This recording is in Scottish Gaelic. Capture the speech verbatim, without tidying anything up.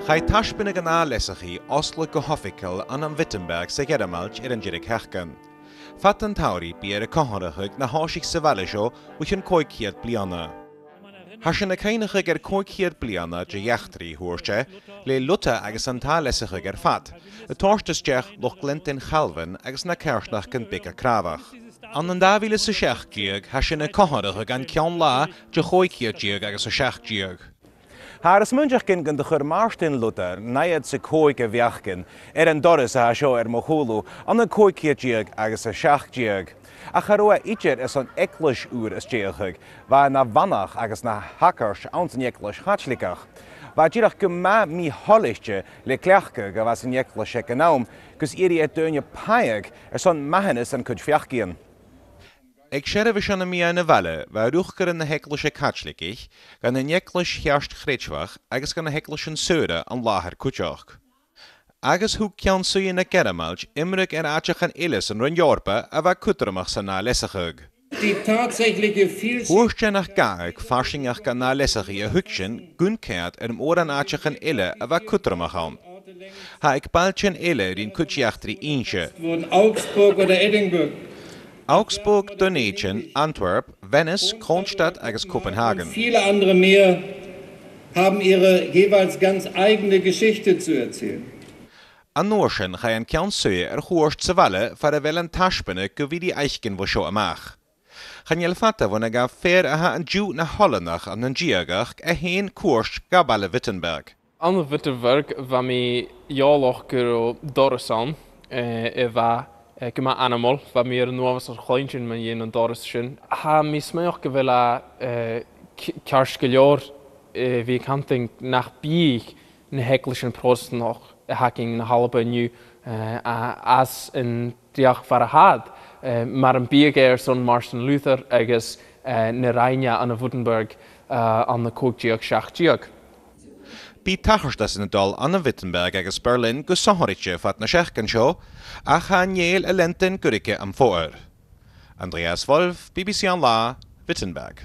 Chaidh taisbeanadh an ath-leasachaidh fhosgladh gu h-oifigeil ann am Wittenberg sa Ghearmailt air an deireadh-sheachdain. Fad an t-samhraidh bidh e air a comharrachadh na thòisich sa bhaile seo bho chionn còig ceud bliadhna. Tha sinn a' cuimhneachadh air còig ceud bliadhna de dh'eachdraidh, thuirt e, le Luther agus an t-ath-leasachadh air fad, a' toirt a-steach luchd-leantainn Chalvin agus na coimhearsnachdan beaga cràbhach. Ann an dà mhìle 's a seachd deug, tha sinn a' comharrachadh an ceann-là de chòig ceud deug agus a seachd deug. Thathar a' smaoineachadh gun do chuir Màrtainn Luther naochad 's a còig a bheachdan air an doras a tha seo air mo chùlaibh ann an còig ceud deug agus a seachd deug. Ach cha robh e idir airson eaglais ùr a stèidheachadh, bha e na bhanach agus na shagart anns an Eaglais Chaitligeach. Bha e dìreach gu math mì-thoilichte le cleachdadh a bha san eaglais aig an àm, gus iarraidh air daoine pàigheadh airson maitheanas an cuid pheacaidhean. Aig seirbheis ann am meadhan a' bhaile, bha riochdairean na h-Eaglaise Caitligich, dhan an Eaglais Cheart-chreidmheach agus dha na h-eaglaisean saora an làthair cuideachd. Agus thug ceann-suidhe na Gearmailt iomradh air àiteachan eile san Roinn Eòrpa a bha cudromach san ath-leasachadh. Die tatsächliche Vielfalt Thuirt e nach gabhadh farsaingeachd an ath-leasachaidh a thuigsinn gun cead air mòran àiteachan eile a bha cudromach ann. Tha aig bailtean eile rin cuid eachdraidh innse. Wurden Augsburg oder Edinburgh. Augsburg, Dùn Èideann, Antwerp, Venice, Kronstadt agus Copenhagen. Viele andere mehr haben ihre jeweils ganz eigene Geschichte zu erzählen. An uair sin, chaidh an ceann-suidhe air chuairt sa bhaile far a bheil an taisbeanadh gu bhith ri fhaicinn bho seo a-mach. Chan eil fada bhon a ghabh fear a tha an-diugh na h-oileanach ann an diadhachd e fhèin cuairt gu baile Wittenberg. Ann am Wittenberg, bha mi eòlach gun robh doras ann, eh, a bha, eh, gu math ainmeil. Bha mi air an uabhas air cluinntinn mu dheidhinn an dorais sin. Tha mi a' smaoineachadh gu bheil e, eh, c-, ceart gu leòr, eh, a bhith a' cantainn nach bi na h-eaglaisean Pròstanach a th' againn ann an Alba an-diugh, eh, a, às an dìreach far a tha iad, eh, mar am biodh e airson Martin Luther agus, eh, na rinn e ann an Wittenberg, eh, ann an còig deug seachd deug. Bidh tachartasan a' dol ann an Wittenberg agus Berlin gu sònraichte fad na seachdain seo, ach chan eil a' leantainn gu ruige am foghar. Andreas Wolff, B B C An Là, Wittenberg.